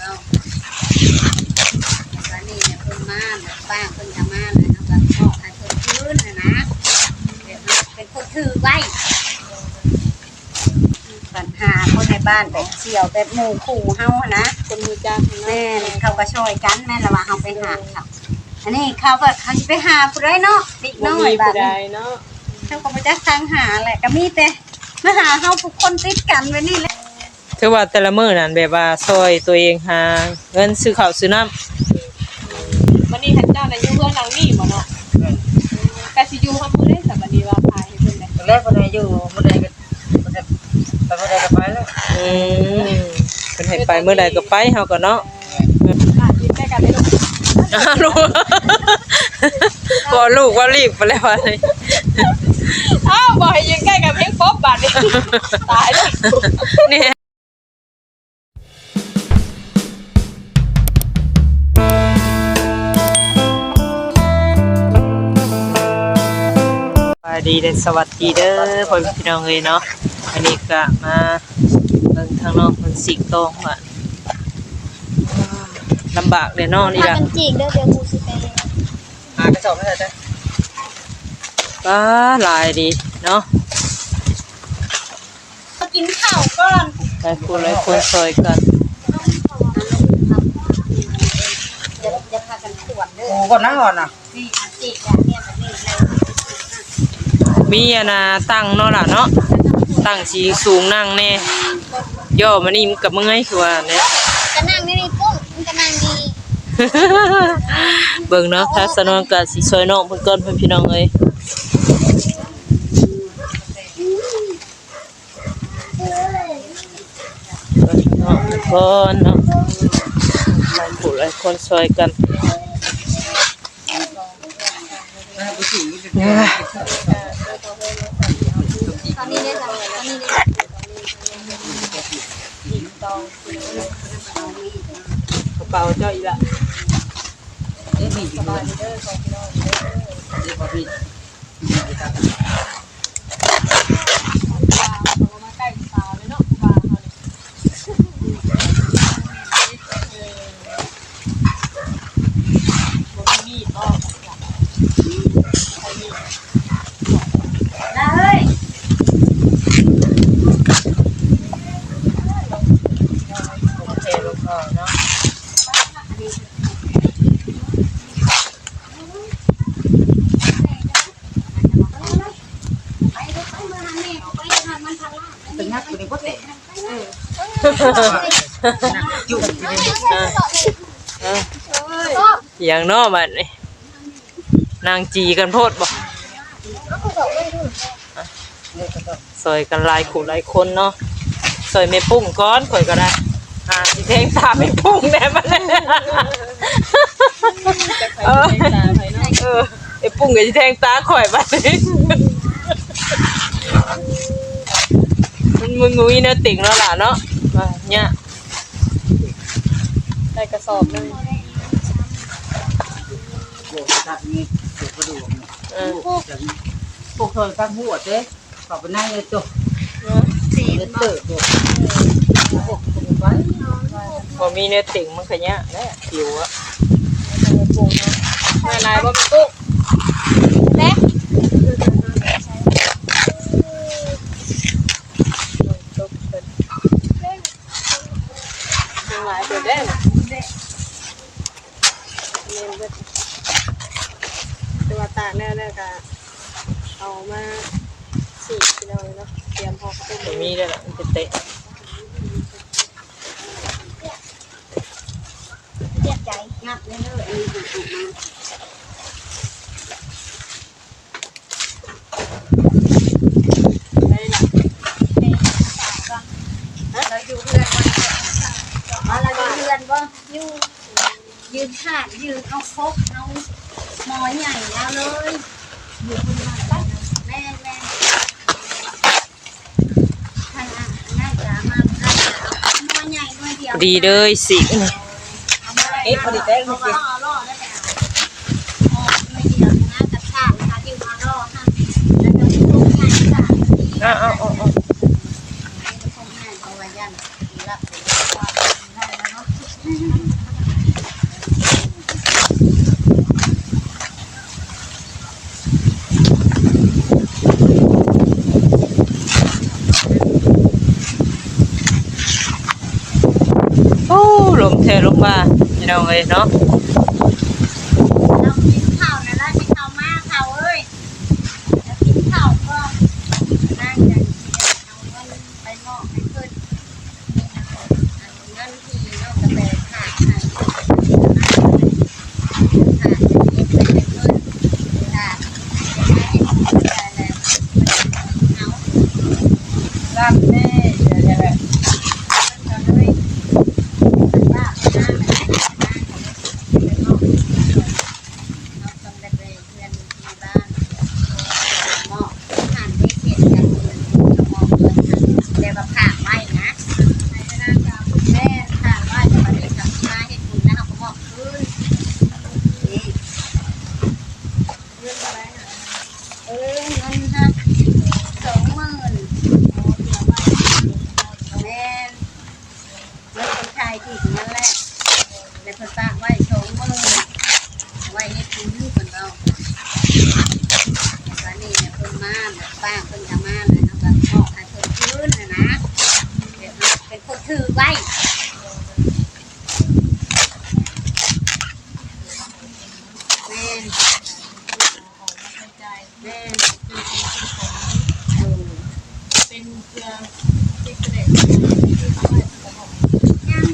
ບາດນີ້ເພິ່ນມາ ແບບວ່າເພິ່ນກະມາ ແລ້ວເຮົາກະມອບໃຫ້ເພິ່ນຄືນຫັ້ນນະ ແບບເຮົາເປັນຄົນຖືກໄວ້. ບັນຫາຄົນໃນບ້ານແບບສ່ຽວແບບໝູ່ຄູ່ເຮົາຫັ້ນນະ ຄົນຮູ້ຈັກຫັ້ນນະ ແມ່ນ ເຂົາກະຊ່ອຍກັນ ແມ່ນລະວ່າເຮົາໄປຫາເຂົາ. ອັນນີ້ເຂົາແບບເຂົາຊິໄປຫາຜູ້ໃດເນາະ ເດັກນ້ອຍບາດນີ້ ເຂົາກະບໍ່ຈັກທາງຫາແຫຼະ ກະມີແຕ່ມາຫາເຮົາຜູ້ຄົນຕິດກັນແບບນີ້ແຫຼະ. ຖືວ່າແຕ່ລະມື້ນັ້ນແບບວ່າຊ່ອຍຕົວເອງຫາເງິນຊື້ເຂົ້າຊື້ນ້ຳ. ບາດນີ້ເຂົາເຈົ້ານະຢູ່ເຮືອນຫຼັງນີ້ບໍ່ເນາະ? ແມ່ນ. ກະຊິຢູ່ຮອດມື້ໃດຊະບາດນີ້ວ່າຂາຍໃຫ້ເພິ່ນນະ? ແລ້ວເພິ່ນໃຫ້ຢູ່ມື້ໃດກະ ໄປມື້ໃດກະໄປແລ້ວ. ອືມ ເພິ່ນໃຫ້ໄປມື້ໃດກະໄປ ເຮົາກະເນາະ. ແມ່ນ. ອ່າ ຢືນໃກ້ກັນເລີຍລູກ ພໍລູກວ່າລີບໄປແລ້ວບາດນີ້. ອ້າວ ບອກໃຫ້ຢືນໃກ້ກັນແຮງປົບບາດນີ້ ຕາຍແລ້ວນີ້. ສະບາຍດີ ແລະ ສະຫວັດດີເດີ ພໍ່ແມ່ພີ່ນ້ອງເອີຍເນາະ. ອັນນີ້ກະມາເບິ່ງທາງນ້ອງເພິ່ນສີກຕອງວ່າ ລຳບາກແດ່ເນາະນີ້ລະ ພາກັນຈີກເດີ ດຽວກູຊິໄປຫາກະສອບມາໃສ່. ປ້າ ຫຼາຍດີເນາະ. ກິນເຂົ້າກ່ອນ ຫຼາຍຜູ້ຫຼາຍຄົນຊ່ອຍກັນ ຢ່າ ຢ່າພາກັນຂວນເດີ ໂອ້ ບໍ່ນັ່ງກ່ອນນະ ມີອັນນ່າຕັ່ງເນາະຫຼາເນາະ ຕັ່ງຊິສູງນັ່ງແດ່ ຍໍມານີ້ມັນກະເມື່ອຍຄືວ່າແຫຼະ ກະນັ່ງນີ້ປຸ້ງ ມັນກະນັ່ງນີ້. ເບິ່ງເນາະ ທາງສາວນວນກະຊິຊ່ອຍນ້ອງເພິ່ນກ່ອນ ພີ່ນ້ອງເອີຍ. ເນາະ ທຸກຄົນເນາະ ຫຼາຍຜູ້ຫຼາຍຄົນຊ່ອຍກັນ. ຕອນນີ້ເດ້ ຕອນນີ້ເດ້ ກະເປົາເຈົ້າອີກລະ ສະບາຍດີເດີ ພໍ່ພີ່ນ້ອງເດີ. ມາໃກ້ຜູ້ສາວເລີຍເນາະ ຜູ້ບ່າວເຮົານີ້ ເອີ ບໍ່ມີມີດບໍ ລະເຮີ້ຍ ໂອເຄ ບໍ່ພໍເນາະ. ໄປຍັກຢູ່ໃນບໍ່ແຕກ ເອີ ຫຍັງເນາະບາດນີ້ ນັ່ງຈີ່ກັນໂພດບໍ? ຊ່ອຍກັນຫຼາຍຄູ່ຫຼາຍຄົນເນາະ ຊ່ອຍແມ່ປຸ້ງກ່ອນ ຂ້ອຍກະໄດ້ ອ່າ ຊິແທງຕາແມ່ປຸ້ງແດ່ບາດນີ້ ເອີ ເອີ ແມ່ປຸ້ງກະຊິແທງຕາຂ້ອຍບາດນີ້ ມັນ ມັນບໍ່ມີແນວເຕັງແລ້ວລະເນາະ ຍາກ ໄດ້ກະສອບໜຶ່ງ ເອີ ພວກເຂົາຕັກຫົວເດ້ ເຂົ້າໄປໃນເລີຍໂຕ ເອີ ເຕີບໂຕ ບໍ່ມີແນວເຕັງມັນກະຍາກແຫຼະ ຫິວອະ ມາຫຼາຍບໍ່ແມ່ປຸ້ງ ແລະ ຍັງຫຼາຍເຕີບເດ້ ແມ່ນເບິດ ແຕ່ວ່າຕາກແລ້ວ ແລ້ວກະເອົາມາສີກ ພີ່ນ້ອງເນາະ ຕຽມຫໍ່ເຂົ້າຕົ້ມ ບໍ່ມີແລ້ວລະ ມັນເປັນເຕະ ຕຽມໃຈ ງັບເລີຍ ອັນນີ້ຫາອອກມາ ໄດ້ລະ ລາວຢູ່ເຮືອນບໍ່? ລາວຢູ່ເຮືອນບໍ່? ຢູ່ ຢືມຖາດ ຢືມເອົາຄົກ ເອົາໝໍໃຫຍ່ລາວເລີຍ ຢູ່ເຮືອນ ແມ່ນໆ ອັນນັ້ນກະມາ ໜໍ່ໃຫຍ່ໜ່ວຍດຽວ ພໍດີເດີ ຊິ ເຮັດພໍດີແປ້ງ ເພາະວ່າລໍໆ ໄດ້ໄປເອົາ ໜ່ວຍດຽວນະ ກະຖາດ ກະຢືມເອົາລໍ ຫັ້ນ ແລ້ວກະມີຄົກໃຫຍ່ ສາມ ເອົາໆໆໆ ຄົກໃຫຍ່ ເພາະວ່າຢ້ານ ລະ ເນາະ. ໂອ້ ລົມແທ້ລົມວ່າ ພີ່ນ້ອງເອີຍເນາະ. ເຮົາກິນເຂົ້າແລ້ວລະ ກິນເຂົ້າມາ ເຖົ້າເອີຍ ກິນເຂົ້າກ່ອນ ນາງຈັ່ງຊິໄດ້ເອົາເງິນໄປມອບໃຫ້ເພິ່ນ. ອັນ ເງິນທີ່ນ້ອງກະແຕຝາກໃຫ້ ຝາກເກັບໄວ້ໃຫ້ເພິ່ນ ຖ້າເພິ່ນໃຊ້ແລ້ວເພິ່ນເອົາ ຮັບແນ່ ເພິ່ນກໍເລີຍ ເພິ່ນວ່າເພິ່ນມາ ເພິ່ນມາ ເພິ່ນມາ ເຮົາຕ້ອງໄດ້ໄປ ເຮືອນທີ່ບ້ານ ມອບ ທ່ານໄດ້ເຮັດຫຍັງ ເພິ່ນກໍມອບເງິນໃຫ້ ແຕ່ວ່າຝາກໄວ້ນະ ໃຫ້ນາງກໍແມ່ນ ຝາກໄວ້ ແຕ່ບັດນີ້ກໍມາເຮັດບຸນແລ້ວ ເຮົາກໍມອບຄືນ. ນີ້ ເງິນເທົ່າໃດຫະ? ເອີ ເງິນຫະ ສອງໝື່ນ ແມ່ນ. ເພິ່ນຂາຍທີ່ນັ້ນແຫຼະ ແລ້ວເພິ່ນຝາກໄວ້ສອງໝື່ນ ໄວ້ເຮັດບຸນ ເພິ່ນເວົ້າ. ບາດນີ້ເພິ່ນມາ ຝາກເພິ່ນກໍມາ ແລ້ວເຮົາກໍມອບໃຫ້ເພິ່ນຄືນຫັ້ນນະ ແບບເຮົາເປັນຄົນຖືໄວ້. ແມ່ນ. ອອກຄ່າໃຊ້ຈ່າຍ ແມ່ນ ເປັນເງິນເປັນຂອງ ໂດຍ ເປັນເພື່ອເຮັດກະແດະ ທີ່ເຮົາໄດ້ສະບອກ ຍັງ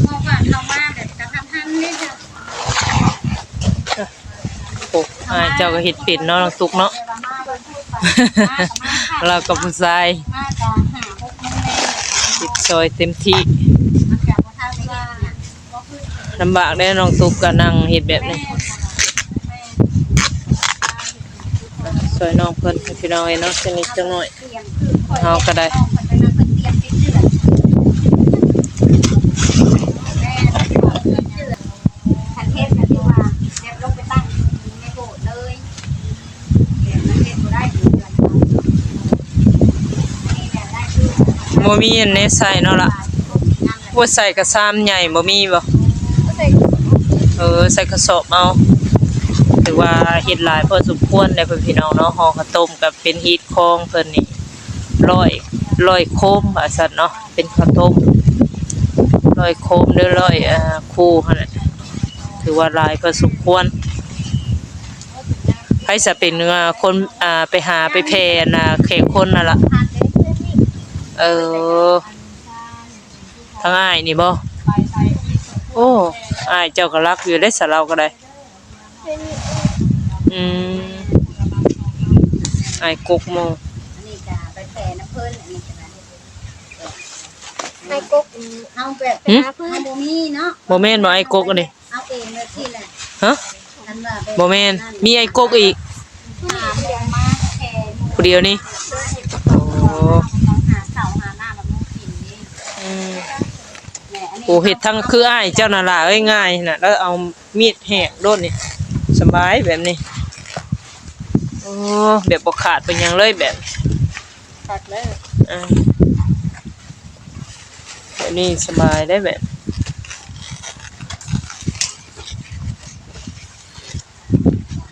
ເພາະວ່າເຮົາມາແບບກະທັນຫັນເດ້ເຈົ້າ. ໂອ້ ອ້າຍເຈົ້າກໍເຮັດເປັນເນາະ ນ້ອງຕຸກເນາະ ແຕ່ວ່າມາວັນພຸດ ມາກໍມາ ລາວກັບຜູ້ຊາຍ ມາກໍຫ້າຫົກໂມງແລງ ເຮັດຊ່ອຍເຕັມທີ່ ມັນກໍບໍ່ທັນໄດ້ວ່າ ລຳບາກເດ້ ນ້ອງຕຸກກໍນັ່ງເຮັດແບບນີ້ ຊ່ອຍນ້ອງເພິ່ນ ພີ່ນ້ອງເອີຍເນາະ ຈັກນິດຈັກໜ້ອຍ ເຮົາກໍໄດ້ ຄັນເຮັດກໍຄືວ່າແບບລົງໄປຕັ້ງໃນໂບດເລີຍ. ບໍ່ມີອັນໃດໃສ່ເນາະລະ. ໂອ້ຍ ໃສ່ກະຊາມໃຫຍ່ບໍ່ມີບໍ່? ເອີ ໃສ່ກະສອບເອົາ. ຖືວ່າເຮັດຫຼາຍພໍສົມຄວນແຫຼະ ເພື່ອນພີ່ນ້ອງເນາະ. ຫໍ່ເຂົ້າຕົ້ມກະເປັນຮີດຄອງເພິ່ນນີ້ ຮ້ອຍ ຮ້ອຍໂຄມວ່າຊັ້ນເນາະ. ເປັນເຂົ້າຕົ້ມ ຮ້ອຍໂຄມ ຫຼື ຮ້ອຍ ເອີ ຄູ່ຫັ້ນແຫຼະ. ຖືວ່າຫຼາຍພໍສົມຄວນ. ໃຜສະເປັນ ເອີ ຄົນ ອ່າ ໄປຫາໄປແຜ່ ອັນນ່າ ແຂກຄົນຫັ້ນລະ? ເອີ ທາງອ້າຍນີ້ບໍ່? ໂອ້ ອ້າຍເຈົ້າກໍລັກຢູ່ເດ້ ສະເລົາກໍໄດ້. ອືມ ອ້າຍກົກໝູ່ ອັນນີ້ກະໄປແຜ່ນຳເພິ່ນ ອັນນີ້ກະໄດ້ ອ້າຍກົກ ເຮົາແບບ ຫື? ເຮົາບໍ່ມີເນາະ ບໍ່ແມ່ນບໍ່ ອ້າຍກົກອັນນີ້? ເອົາເອງເລີຍຊີ້ແຫຼະ ຮະ? ຄັນວ່າແບບ ບໍ່ແມ່ນ ມີອ້າຍກົກອີກ ຫາໝູ່ມາແຜ່ໝູ່ ຜູ້ດຽວນີ້ ໂອ້ ຕ້ອງຫາເຂົ້າຫານ້ຳມາກິນນີ້ ອືມ ແມ່ນ ອັນນີ້ ໂອ້ ເຮັດທັງຄືອ້າຍເຈົ້ານັ້ນລະເອີຍ ງ່າຍນະ ລະເອົາ ມີດແຫກໂລດນີ້ ສະບາຍແບບນີ້ ໂອ້ ແບບບໍ່ຂາດບໍ່ຫຍັງເລີຍ ແບບຄັກເລີຍ ອ່າ ແບບນີ້ສະບາຍໄດ໋ ແບບ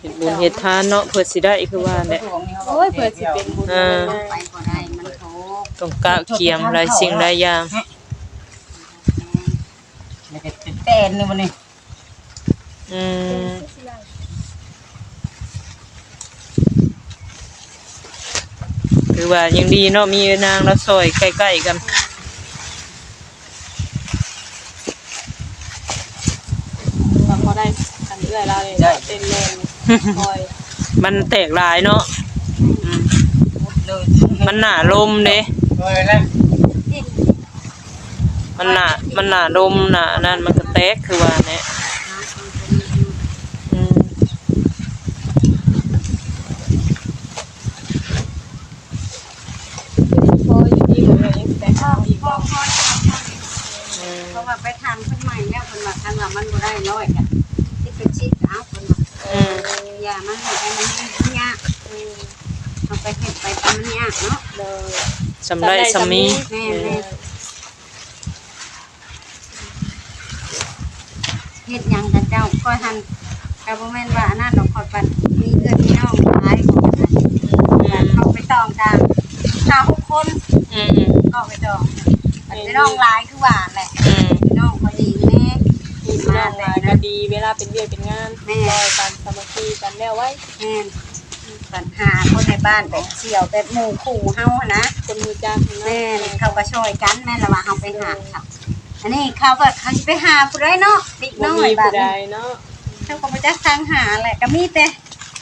ເຮັດບຸນເຮັດທານເນາະ ເພື່ອຊິໄດ້ຄືວ່າແຫຼະ ໂອ້ຍ ເພື່ອຊິເປັນບຸນ ອ່າ ໄປບໍ່ໄດ້ ມັນທຸກ ຕ້ອງກະກຽມຫຼາຍສິ່ງຫຼາຍຢ່າງ ແຕ່ນນີ້ບັດນີ້ ອືມ ຖືວ່າຍັງດີເນາະ ມີນາງລາວຊ່ອຍໃກ້ໆກັນ ກໍພໍໄດ້ ອັນເອື້ອຍລາວນີ້ເນາະ ເຕັ້ນແຮງ ຄ່ອຍ ມັນແຕກຫຼາຍເນາະ ອືມ ມັນໜ້າລົມເດ້ ມັນໜ້າ ມັນໜ້າລົມ ໜ້າອັນນັ້ນ ມັນກໍແຕກຄືວ່າແຫຼະ ອືມ ພໍຢູ່ທີ່ບໍ່ເອີຍ ແຕ່ເອົາອີກບໍ່ ອືມ ເພາະວ່າໄປຖາມເພິ່ນໃໝ່ແລ້ວ ເພິ່ນວ່າຄັນວ່າມັນບໍ່ໄດ້ຮ້ອຍກະ ສິບເປັນສິບ ເອົາ ເພິ່ນວ່າ ອືມ ຢ່າມັນໃຫ້ມັນຍາກ ອືມ ເຮົາໄປເຮັດໄປຕາມມັນຍາກເນາະ ໂດຍ ສ່ຳໄດ້ສ່ຳມີ ສ່ຳໄດ້ສ່ຳມີ ແມ່ນໆ ເອີ. ເຮັດຫຍັງກັນເຈົ້າ? ຂ້ອຍຫັ້ນກໍບໍ່ແມ່ນວ່າອັນນັ້ນດອກ ຂ້ອຍບັດມີເອື້ອຍມີນ້ອງຫຼາຍ ອືມ ເຂົ້າໄປຕ້ອງກັນຫ້າຫົກຄົນ ອືມ ເຂົ້າໄປຕ້ອງ ບັດມີນ້ອງຫຼາຍຄືວ່າແຫຼະ ອືມ ມີນ້ອງກໍດີແດ່ ມີພີ່ນ້ອງຫຼາຍກໍດີ ເວລາເປັນວຽກເປັນງານ ແມ່ນ ຊ່ອຍກັນ ສາມັກຄີກັນແລ້ວໄວ ແມ່ນ ບັດຫາຄົນໃນບ້ານແບບສ່ຽວ ແບບໝູ່ຄູ່ເຮົາຫັ້ນນະ ຄົນຮູ້ຈັກເນາະ ແມ່ນ ເຂົາກໍຊ່ອຍກັນ ແມ່ນລະວ່າເຮົາໄປຫາເຂົາ ອັນນີ້ເຂົາກໍ ເຂົາຊິໄປຫາຜູ້ໃດເນາະ ເດັກນ້ອຍ ບໍ່ມີຜູ້ໃດເນາະ ບາດນີ້ ເຂົາກໍບໍ່ຈັກທາງຫາແຫຼະ ກໍມີແຕ່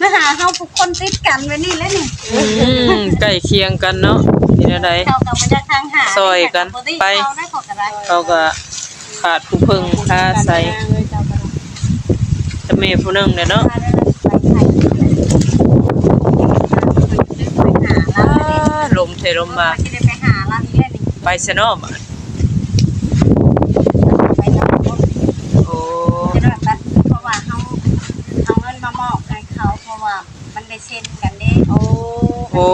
ມາຫາເຮົາຜູ້ຄົນຕິດກັນແບບນີ້ແຫຼະນີ້ ອືມ ໃກ້ຄຽງກັນເນາະ ເປັນແນວໃດ ເຂົາກໍບໍ່ຈັກທາງຫາ ຊ່ອຍກັນໄປ ເຂົາກໍຂາດຜູ້ເພິ່ງພາອາໄສ ແຕ່ແມ່ຜູ້ໜຶ່ງແຫຼະເນາະ ອາ ລົມແທ້ລົມມາ ໄປຊະເນາະ ໄປນຳ ໂອ້ ເພາະວ່າເຮົາເອົາເງິນມາມອບໃຫ້ເຂົາ ເພາະວ່າມັນໄດ້ເຊັນກັນເດ້ ໂອ້ ໂອ້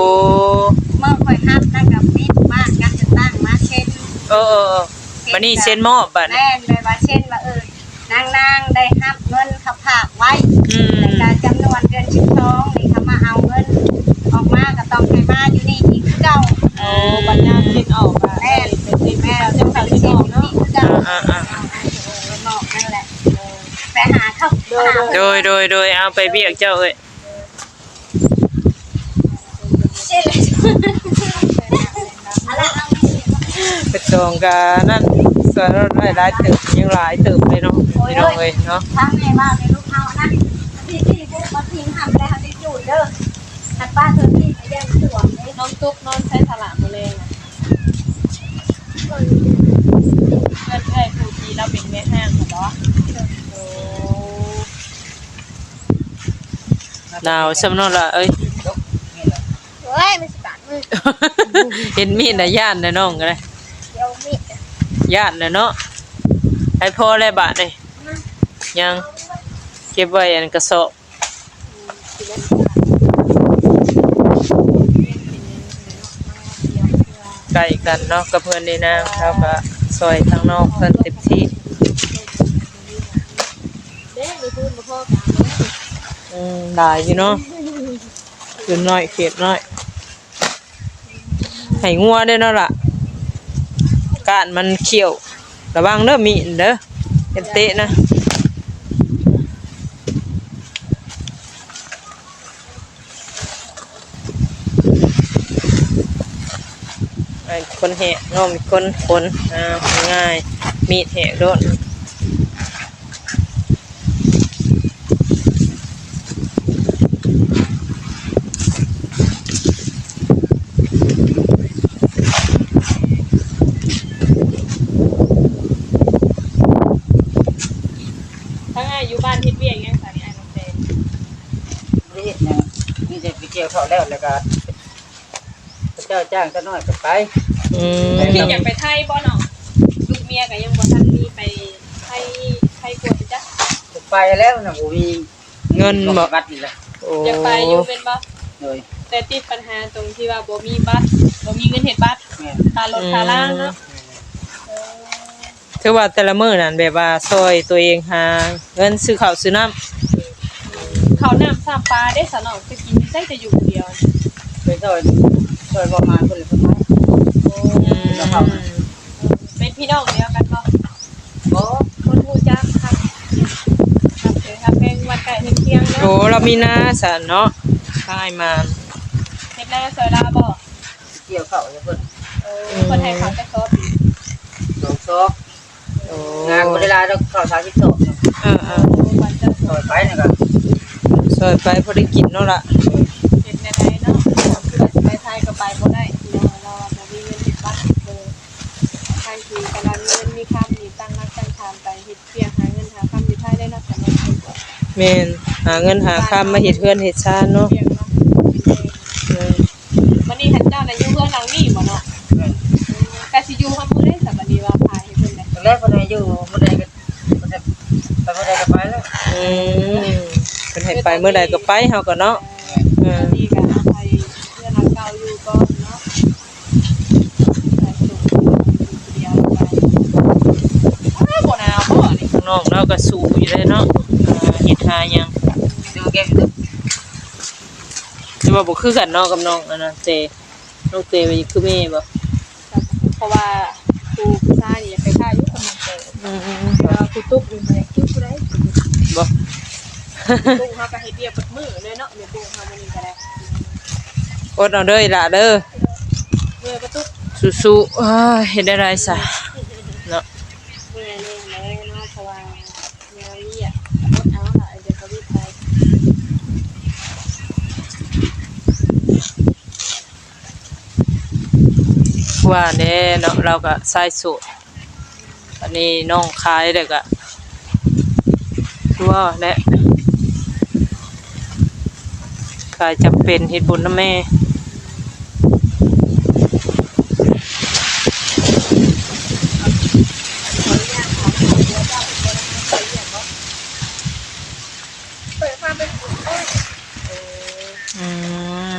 ເມື່ອຂ້ອຍຮັບນະ ກໍມີບ້ານກັນຈັດຕັ້ງມາເຊັນ ເອີ ເອີ ເອີ ບັດນີ້ເຊັນມອບ ບັດນີ້ ແມ່ນ ແບບວ່າເຊັນວ່າ ເອີ ນາງໆ ໄດ້ຮັບເງິນເຂົາຝາກໄວ້ ອືມ ແລ້ວກໍຈຳນວນເດືອນສິບສອງນີ້ ເຂົາມາເອົາເງິນອອກມາ ກໍຕ້ອງໃຫ້ມາຢູ່ນີ້ອີກຄືເກົ່າ ໂອ້ ບັດຍາມເຊັນອອກ ແມ່ນ ເຊັນ ແມ່ນ ເຊັນເຂົ້າເຊັນອອກເນາະ ຄືເກົ່າ ອ່າໆ ເອີ ນອກນັ້ນແຫຼະ ໄປຫາເຂົາ ໂດຍ ໂດຍ ໂດຍ ໂດຍ ເອົາໄປວຽກເຈົ້າເອີຍ ເປັນສອງກະນັ້ນ ຊ່ວຍເຮົາໄດ້ຫຼາຍເຕີບ ຍັງຫຼາຍເຕີບເລີຍເນາະ ໂອ້ຍ ພີ່ນ້ອງເອີຍເນາະ ທາງແມ່ວ່າແມ່ລູກເຮົານະ ທີ່ ທີ່ ທີ່ມາພິງຫັ້ນແລ້ວເຮົາຊິຈູດເດີ ຄັນປ້າເພິ່ນທີ່ໄປຢ້ານສວນເດ້ ນ້ອງຕຸກນອນໃສສະລະມື້ແລງນະ ເພື່ອນເອື້ອຍຜູ້ທີ່ລາວເປັນແມ່ຮ້າງຫັ້ນບໍ? ໂອ້ ໜາວຊ່ຳເນາະລະເອີຍ ໂອ້ຍ ມັນຊິບາດມື ເຫັນມີດນະ ຢ້ານນະນ້ອງກໍໄດ້ ຢ້ານນະເນາະ ໃຫ້ພໍແລ້ວບາດນີ້ ຍັງເກັບໄວ້ອັນກະສອບ ໃກ້ກັນເນາະ ກັບເຮືອນຍາຍນາງ ເຮົາກໍຊ່ອຍທາງນ້ອງເພິ່ນເຕັມທີ່ ເດ້ ມີທຶນບໍ່ພໍກັນເດ້ ອືມ ຫຼາຍຢູ່ເນາະ ເຂດນ້ອຍ ເຂດນ້ອຍ ໃຫ້ງົວເດ້ເນາະລະ ກ້ານມັນຂ້ຽວ ລະວັງເດີ ມີດເດີ ຢ່າເຕະນະ ໃຫ້ຄົນແຫກເນາະ ມີຄົນຂົນ ອ່າ ງ່າຍ ມີດແຫກໂລດ. ທາງອ້າຍຢູ່ບ້ານເຮັດວຽກຫຍັງຊະນີ້ ອ້າຍນ້ອງແຕ? ບໍ່ໄດ້ເຮັດຫຍັງ ມີແຕ່ໄປກ່ຽວເຂົ້າແລ້ວ ແລ້ວກໍ ເຂົາເຈົ້າຈ້າງຈັກໜ້ອຍກໍໄປ. ອືມ ຄິດຢາກໄປໄທບໍ່ນ້ອງ? ລູກເມຍກໍຍັງບໍ່ທັນມີໄປໄທ ໄທກວ່າຕິຈະ? ໄປແລ້ວນະ ບໍ່ມີເງິນບໍ່? ບັດນີ້ລະ. ໂອ້ ຢາກໄປຢູ່ແມ່ນບໍ່? ໂດຍ ແຕ່ຕິດບັນຫາຕົງທີ່ວ່າບໍ່ມີບັດ ບໍ່ມີເງິນເຮັດບັດ. ແມ່ນ ຄ່າລົດ ອືມ ຄ່າລາງເນາະ. ແມ່ນ ເອີ ຖືວ່າແຕ່ລະມື້ນັ້ນແບບວ່າຊ່ອຍຕົວເອງຫາເງິນຊື້ເຂົ້າຊື້ນ້ຳ. ເຂົ້ານ້ຳຊ້ຳປາເດ້ສາວນ້ອງ ຈະກິນໃສແຕ່ຢູ່ຜູ້ດຽວ? ໄປຊ່ອຍ ຊ່ອຍບໍ່ມາເພິ່ນເລີຍເພິ່ນມາ. ໂອ້ ອືມ ເປັນພີ່ນ້ອງດຽວກັນບໍ່? ບໍ່ ຄົນຮູ້ຈັກກັນ ຮັບເປັນຮັບແພງ ບ້ານໃກ້ເຮືອນຄຽງເນາະ. ໂອ້ ລາວມີນາຊັ້ນເນາະ ອ້າຍມານ ເຮັດນາຊ່ອຍລາວບໍ່? ກ່ຽວເຂົ້າໃຫ້ເພິ່ນ. ເອີ ອືມ ເພິ່ນໃຫ້ເຂົ້າຈັກຊອບ? ສອງຊອບ. ໂອ້ ນາກໍບໍ່ໄດ້ຫຼາຍດອກ ເຂົ້າສາມສິບຊອບ. ເອີໆ ໂອ້ ບ້ານເຈົ້າຊ່ອຍໄປນະ ກໍຊ່ອຍໄປພໍໄດ້ກິນເນາະລະ. ເຮັດແນວໃດເນາະ ເພື່ອຊິໄປໄທກໍໄປບໍ່ໄດ້ ເພາະວ່າລາວບໍ່ມີເງິນເຮັດບັດ. ເອີ ທາງທີ່ກຳລັງມີເງິນມີຄຳນີ້ ຕັ້ງຫຼັກຕັ້ງຖານໄປເຮັດວຽກຫາເງິນຫາຄຳຢູ່ໄທໄດ້ເນາະ. ແມ່ນ ຫາເງິນຫາຄຳມາເຮັດເຮືອນເຮັດຊານເນາະ. ເອີ ບັດນີ້ຫັ້ນເຈົ້ານະຢູ່ເຮືອນຫຼັງນີ້ບໍ່ເນາະ? ແມ່ນ ເອີ ກະຊິຢູ່ຮອດມື້ໃດຊະ ບັດນີ້ວ່າພາໃຫ້ເພິ່ນນະ? ແລ້ວເພິ່ນໃຫ້ຢູ່ມື້ໃດກໍ ເພິ່ນໃຫ້ໄປມື້ໃດກໍໄປແລ້ວ. ອືມ ເພິ່ນໃຫ້ໄປມື້ໃດກໍໄປ ເຮົາກໍເນາະ. ເອີ ເອີ ອັນນີ້ກໍເອົາໃຫ້ເຮືອນຫຼັງເກົ່າຢູ່ກ່ອນເນາະ. ອ້າວ ບໍ່ໜາວບໍ່ນີ້? ນ້ອງລາວກໍສູ້ ປູຢູ່ໄດ້ເນາະ ເຮັດຫາຫຍັງ ແຕ່ວ່າບໍ່ຄືກັນເນາະກັບນ້ອງອັນນັ້ນ ແຕ່ນ້ອງແຕ່ວ່າຄືແມ່ບໍ່? ເພາະວ່າຜູ້ ຜູ້ຊາຍນີ້ຢາກໄປຖ່າຍຢູ່ກັບນ້ອງແຕ່ ອືມ ແຕ່ວ່າຜູ້ຕຸກນີ້ບໍ່ໄດ້ຄືຜູ້ໃດບໍ່? ແມ່ຕູ້ເຮົາກໍເຮັດວຽກເບິດມື້ເລີຍເນາະ ແມ່ຕູ້ເຮົາມື້ນີ້ກໍໄດ້ ອົດເອົາເດີອີ່ຫຼ້າເດີ ເມື່ອຍບໍ່ຕຸກ ສູ້ໆ ເອີຍ ເຮັດແນວໃດຊະເນາະ ເມື່ອຍແຮງເລີຍເນາະ ເພາະວ່າ ຍາວວຽກ ອົດເອົາລະ ດຽວກໍວິດໄປ ວ່າແດ່ເນາະ ລາວກໍຊາຍໂສດ ອັນນີ້ນ້ອງຂາຍແລ້ວກໍ ຄືວ່າແຫຼະ ຂາຍຈຳເປັນ ເຮັດບຸນນຳແມ່. ເປີດມາເປັນ ອື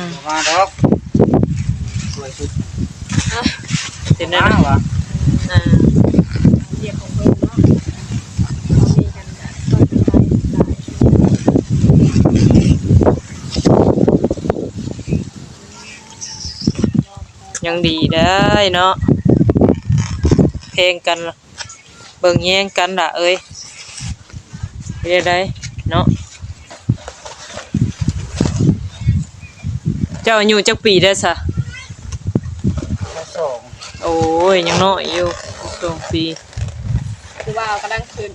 ມ ບໍ່ມາດອກ ສວຍສຸດ ເປັນແນວນັ້ນຫວາ ອ່າ ວຽກຂອງເພິ່ນເນາະ ເຮົາມີກັນກະຊ່ອຍກັນໄປຫຼາຍ ຍັງດີໄດ້ເນາະ ແພງກັນ ເບິ່ງແຍງກັນລະເອີຍ ເຮັດໄດ້ເນາະ ເຈົ້າອາຍຸຈັກປີແລ້ວຊະ? ສອງ ໂອ້ຍ ຍັງນ້ອຍຢູ່ ສອງປີ ຄືວ່າກຳລັງຂຶ້ນ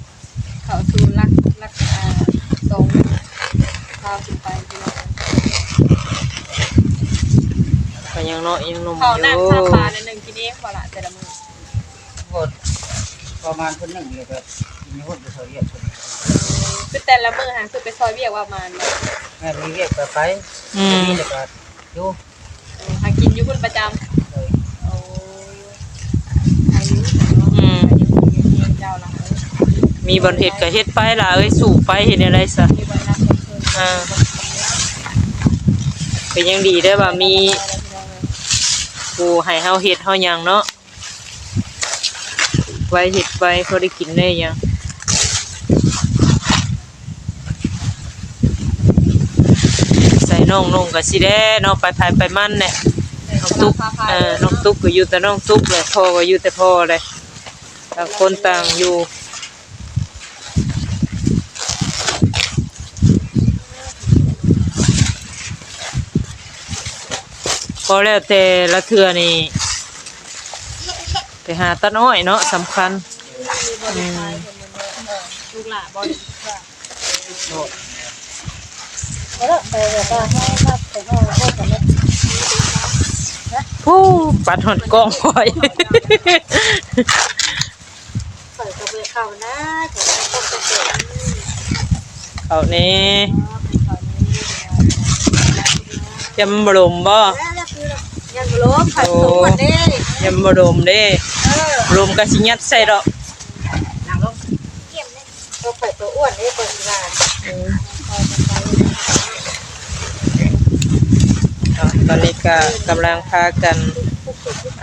ເຂົ້າສູ່ຫຼັກ ຫຼັກ ອ່າ ສອງ ຊາວຂຶ້ນໄປ ພີ່ນ້ອງ ກໍຍັງນ້ອຍ ຍັງໜຸ່ມຢູ່ ເຂົ້ານ້ຳຊາປາ ໜຶ່ງກິນເອງບໍ່ລະ ແຕ່ລະມື້? ໂອ້ ປະມານຄົນໜຶ່ງ ແລ້ວກໍມີຄົນໄປຊ່ອຍວຽກເພິ່ນ ຄືແຕ່ລະມື້ຫັ້ນ ຄືໄປຊ່ອຍວຽກປະມານບໍ່? ແມ່ນ ມີວຽກກໍໄປ ອືມ ມີແລ້ວກໍຢູ່ ເອີ ຫາກິນຢູ່ພຸ້ນປະຈຳ ໂດຍ ໂອ້ ອືມ ເຈົ້າລະ ມີບ່ອນເຮັດກໍເຮັດໄປລະເອີຍ ສູ້ໄປ ເຮັດແນວໃດຊະ ມີບ່ອນຮັບ ເອີ ກໍຍັງດີໄດ້ວ່າມີຜູ້ໃຫ້ເຮົາເຮັດເຮົາຫຍັງເນາະ ໄວ້ເຮັດໄວ້ ພໍໄດ້ກິນໄດ້ຫຍັງ ໃສ່ນ້ອງນຸ່ງກໍຊິແດ່ເນາະ ໄປໃຜໄປມັນແຫຼະ ນ້ອງຕຸກ ເອີ ນ້ອງຕຸກກໍຢູ່ແຕ່ນ້ອງຕຸກແຫຼະ ພໍ່ກໍຢູ່ແຕ່ພໍ່ແຫຼະ ຕ່າງຄົນຕ່າງຢູ່ ກໍແລ້ວແຕ່ລະເທື່ອນີ້ ໄປຫາຕັດອ້ອຍເນາະ ສຳຄັນ ອືມ ລູກຫຼ້າບໍ່ ພຸ້ນ ປັດຮອດກ້ອງຂ້ອຍ ຂ້ອຍກໍບໍ່ໄດ້ເຂົ້ານະ ຂ້ອຍກໍຕ້ອງໄປເປີດ ເຂົ້າແດ່ ຢ້ານມັນບໍ່ລົມບໍ່? ຢ້ານບໍ່ລົມ ຂ້ອຍບໍ່ລົມເດ້ ຢ້ານບໍ່ລົມເດ້ ເອີ ລົມກໍຊິຍັດໃສ່ດອກ ນັ່ງລົງ ເອົາໄປໂຕອ້ວນເດ້ ເພິ່ນວ່າ ເອີ ເອົາ ຕອນນີ້ກໍກຳລັງພາກັນ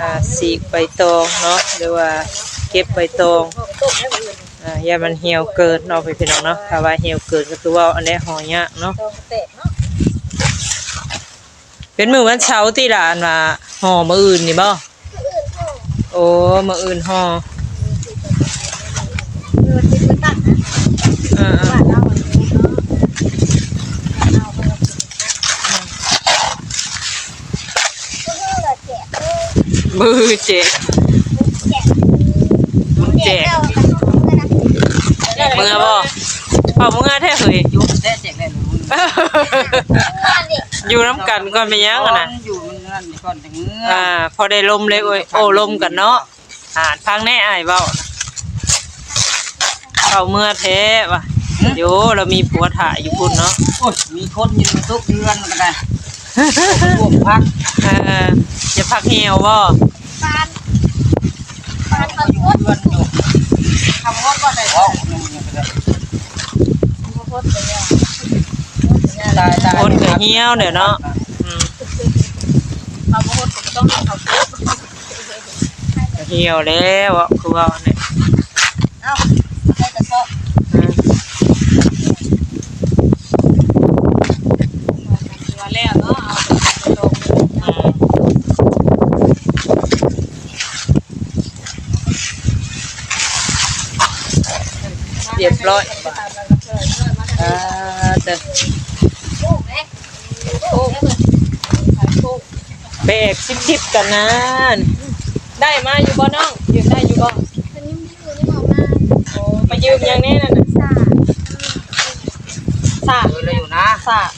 ອ່າ ສີກໃບຕອງເນາະ ຫຼືວ່າເກັບໃບຕອງ ອ່າ ຢ່າມັນຫ່ຽວເກີນເນາະ ພີ່ນ້ອງເນາະ ຖ້າວ່າຫ່ຽວເກີນກໍຄືເວົ້າອັນໃດຫໍຍາກເນາະ ເປັນມື້ວັນເສົາຕິລະ ອັນວ່າຫໍມື້ອື່ນນີ້ບໍ່? ໂອ້ ມື້ອື່ນຫໍ ເອີໆ ມື້ແຈກ ມື້ແຈກ ເມືອບໍ່? ເອົາເມືອແທ້ເຮີ້ຍ ຢູ່ນຳກັນກ່ອນ ເປັນຫຍັງຫັ້ນນະ? ຢູ່ນຳກັນກ່ອນ ອ່າ ພໍໄດ້ລົມເລີຍ ໂອ້ ໂອ້ລົມກັນເນາະ ອ່າ ຟັງແດ່ອ້າຍເວົ້າ ເຂົ້າເມືອແທ້ວ່າ ໂຢ ລາວມີຜົວຖ້າຢູ່ພຸ້ນເນາະ ໂອ້ຍ ມີຄົນຢູ່ທຸກເຮືອນກໍໄດ້ ພວກພັກ ເອີ ຈະພັກຫ່ຽວບໍ່? ປານ ປານເຂົາຢູ່ເຮືອນຢູ່ ເຂົາບໍ່ໄດ້ ເວົ້າໜຶ່ງກໍໄດ້ ບໍ່ໄດ້ ຕາຍໆ ຄົນກໍຫ່ຽວແຫຼະເນາະ ອືມ ເຂົາບໍ່ຮູ້ກໍຕ້ອງເຂົາເກັບ ກໍຫ່ຽວແລ້ວ ຄືວ່າແຫຼະ ເອົ້າ ໃສ່ກະສອບ ອືມ ຮຽບຮ້ອຍ. ອ່າ ເດີ ໄປແອບຊິບໆກັນນານ. ໄດ້ມາຢູ່ບໍ່ນ້ອງ? ຢືມໄດ້ຢູ່ບໍ່? ເພິ່ນຍັງຢູ່ໃນຫ້ອງນ້ຳ. ໂອ້ ໄປຢືມຫຍັງແດ່ນັ້ນນະ? ສາກ ສາກ ເອີ ໄດ້ຢູ່ນະ ສາກ.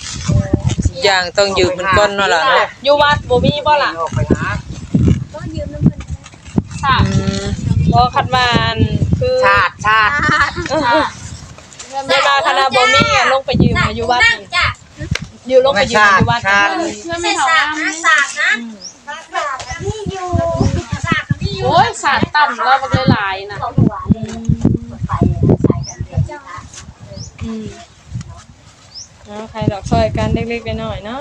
ຢ່າງຕ້ອງຢືມເພິ່ນກ່ອນເນາະລະເນາະ. ຢູ່ວັດບໍ່ມີບໍ່ລະ? ອອກໄປຫາ ບໍ່ຢືມນຳເພິ່ນ. ສາກ ອືມ ບໍ່ ຄັນວ່າອັນ ຄື ສາກ ສາກ ສາກ ເວລາຄັນວ່າບໍ່ມີ ລົງໄປຢືມຢູ່ວັດນີ້ ຢູ່ ລົງໄປຢືມຢູ່ວັດ ສາກ ເພື່ອແມ່ເຖົ້າງາມ ສາກນະ ອືມ ສາກນະ ມີຢູ່ ສາກມີຢູ່. ໂອ້ຍ ສາກຕ່ຳລາວບັກຫຼາຍໆນະ. ອືມ ເອົາ ໃຜດອກ ຊ່ອຍກັນເລັກໆນ້ອຍໆເນາະ.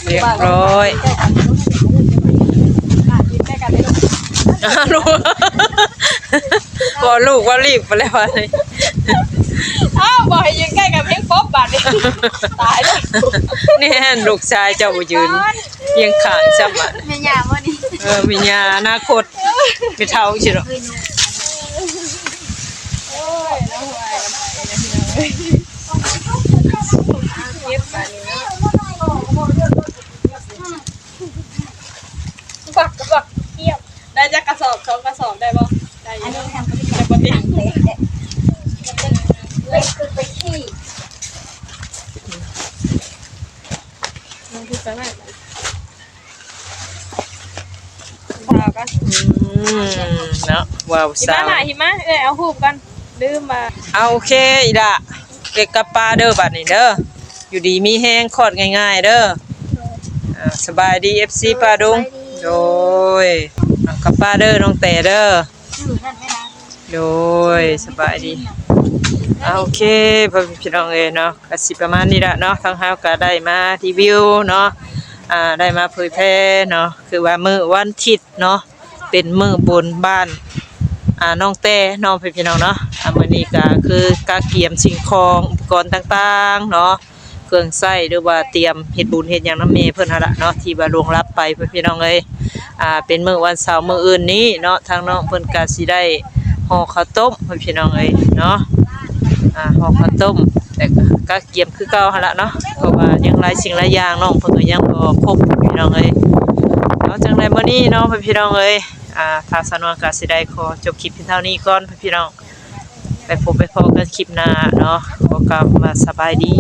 ຮຽບຮ້ອຍ. ລູກ ເວົ້າລູກເວົ້າລີບໄປແລ້ວ ເອົ້າ ບໍ່ໃຫ້ຢືນໃກ້ກັນ ເພງປົບບາດນີ້ ຕາຍແລ້ວ. ແນ່ນ ລູກຊາຍເຈົ້າບໍ່ຢືນ ຕາຍ ຄຽງຂ້າງຊ້ຳບາດ. ແມ່ຍ່າບໍ່ນີ້? ເອີ ແມ່ຍ່າອະນາຄົດ ແມ່ເຖົ້າຊີ້ດອກ. ໂອ້ຍ ເນາະ ເກັບບາດນີ້ເນາະ. ບັກ ບັກ ໄດ້ຈັກກະສອບ? ສອງກະສອບໄດ້ບໍ່? ໄດ້ຢູ່ເນາະ. ແຕ່ບໍ່ເຕັມ ເລັກ ເລັກ ເລັກ ເລັກຄືໄປຂີ່ ມັນຄືໄປໄວ້ ສາວກໍ ອືມ ເນາະ ວ້າວ ຫິມະ ສາວ ຫຼາຍຫິມະ ເອື້ອຍເອົາຮູບກ່ອນ ລືມວ່າ. ເອົາ ໂອເຄ ອີ່ຫຼ້າ ເກັບກັບປ້າເດີ ບາດນີ້ເດີ ຢູ່ດີມີແຮງ ຄອດງ່າຍໆເດີ. ອ່າ ສະບາຍດີ ເອັຟຊີ ປ້າດຸງ ໂດຍ ເອົາກັບປ້າເດີ ນ້ອງແຕເດີ. ໂດຍ ສະບາຍດີ. ອ່າ ໂອເຄ ພໍ່ແມ່ພີ່ນ້ອງເອີຍເນາະ ກະຊິປະມານນີ້ລະເນາະ ທາງເຮົາກະໄດ້ມາຣີວິວເນາະ ອ່າ ໄດ້ມາເຜີຍແຜ່ເນາະ ຄືວ່າມື້ວັນທິດເນາະ ເປັນມື້ບຸນບ້ານ ອ່າ ນ້ອງແຕເນາະ ພີ່ນ້ອງເນາະ. ອ່າ ມື້ນີ້ກະຄືກະກຽມສິ່ງຂອງ ອຸປະກອນຕ່າງໆເນາະ ເຄື່ອງໃຊ້ ຫຼືວ່າຕຽມເຮັດບຸນເຮັດຫຍັງນຳແມ່ເພິ່ນຫັ້ນລະເນາະ ທີ່ວ່າລ່ວງລັບໄປ ພີ່ນ້ອງເອີຍ. ອ່າ ເປັນມື້ວັນເສົາມື້ອື່ນນີ້ເນາະ ທາງນ້ອງເພິ່ນກະຊິໄດ້ຫໍ່ເຂົ້າຕົ້ມ ພີ່ນ້ອງເອີຍເນາະ. ອ່າ ຫໍ່ເຂົ້າຕົ້ມ ແຕ່ກະກະກຽມຄືເກົ່າຫັ້ນລະເນາະ ເພາະວ່າຍັງຫຼາຍສິ່ງຫຼາຍຢ່າງ ນ້ອງເພິ່ນກະຍັງບໍ່ຄົບ ພີ່ນ້ອງເອີຍເນາະ. ຈັ່ງໃດມື້ນີ້ເນາະ ພີ່ນ້ອງເອີຍ ອ່າ ທາງສາວນວນກະຊິໄດ້ຂໍຈົບຄລິບພຽງເທົ່ານີ້ກ່ອນ ພີ່ນ້ອງ. ໄປພົບໄປພໍ້ກັນຄລິບໜ້າເນາະ ຂໍກ່າວຄຳວ່າສະບາຍດີ.